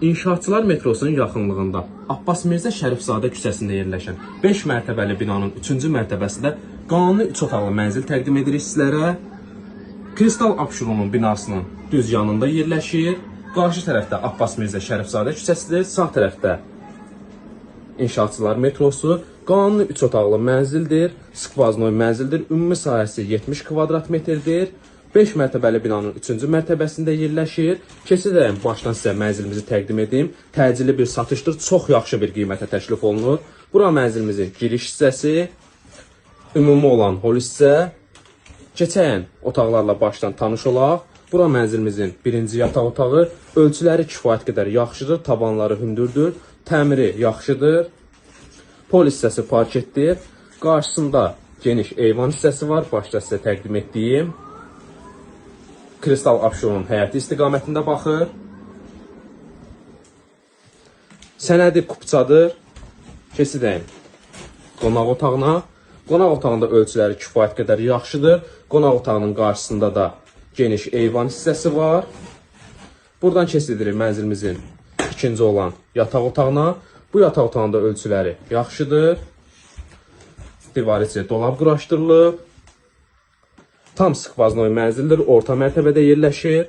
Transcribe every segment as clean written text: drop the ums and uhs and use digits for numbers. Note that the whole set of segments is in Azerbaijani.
İnşaatçılar metrosunun yaxınlığında Abbas Mirzə Şərifzadə küçəsində yerləşən 5 mərtəbəli binanın 3-cü mərtəbəsində qanuni 3 otaqlı mənzil təqdim edirik sizlərə. Kristal Abşeronun binasının düz yanında yerləşir. Qarşı tərəfdə Abbas Mirzə Şərifzadə küçəsidir, sağ tərəfdə İnşaatçılar metrosu. Qanuni 3 otaqlı mənzildir, skvaznoy mənzildir. Ümumi sahəsi 70 kvadrat metrdir. 5 mərtəbəli binanın 3-cü mərtəbəsində yerləşir. Keçidərəm başdan sizə mənzilimizi təqdim edim. Təcili bir satışdır. Çox yaxşı bir qiymətə təklif olunur. Bura mənzilimizin giriş hissəsi, ümumi olan hol hissə. Keçən otaqlarla başdan tanış olaq. Bura mənzilimizin birinci yataq otağı. Ölçüləri kifayət qədər yaxşıdır, tavanları hündürdür, təmiri yaxşıdır. Pol hissəsi parketdir. Qarşısında geniş eyvan hissəsi var. Başda sizə təqdim etdiyim. Kristal Abşeronun həyəti istiqamətində baxır. Sənədi kupçadır. Keçidəyim qonaq otağına. Qonaq otağında ölçüləri kifayət qədər yaxşıdır. Qonaq otağının qarşısında da geniş eyvan hissəsi var. Buradan keçidirik mənzilimizin ikinci olan yataq otağına. Bu yataq otağında ölçüləri yaxşıdır. Divar içi dolab quraşdırılıb. Tam skvaznoy mənzildir, orta mərtəbədə yerləşir.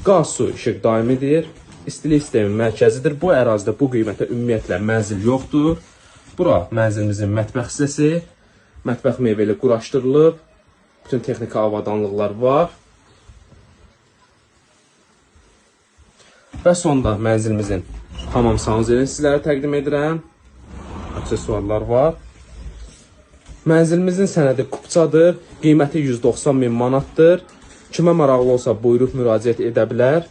Qaz, su, işıq daimidir. İstilik sistemi mərkəzidir. Bu ərazidə bu qiymətə ümumiyyətlə mənzil yoxdur. Bura mənzilimizin mətbəx hissəsi. Mətbəx mebeli quraşdırılıb. Bütün texniki avadanlıqlar var. Və sonda mənzilimizin hamam sanuzelini sizlərə təqdim edirəm. Aksesuarlar var. Mənzilimizin sənədi kupçadır. Qiyməti 190 min manatdır. Kimə maraqlı olsa buyurub müraciət edə bilər.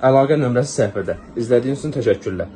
Əlaqə nömrəsi səhifədə. İzlədiyiniz üçün təşəkkürlər.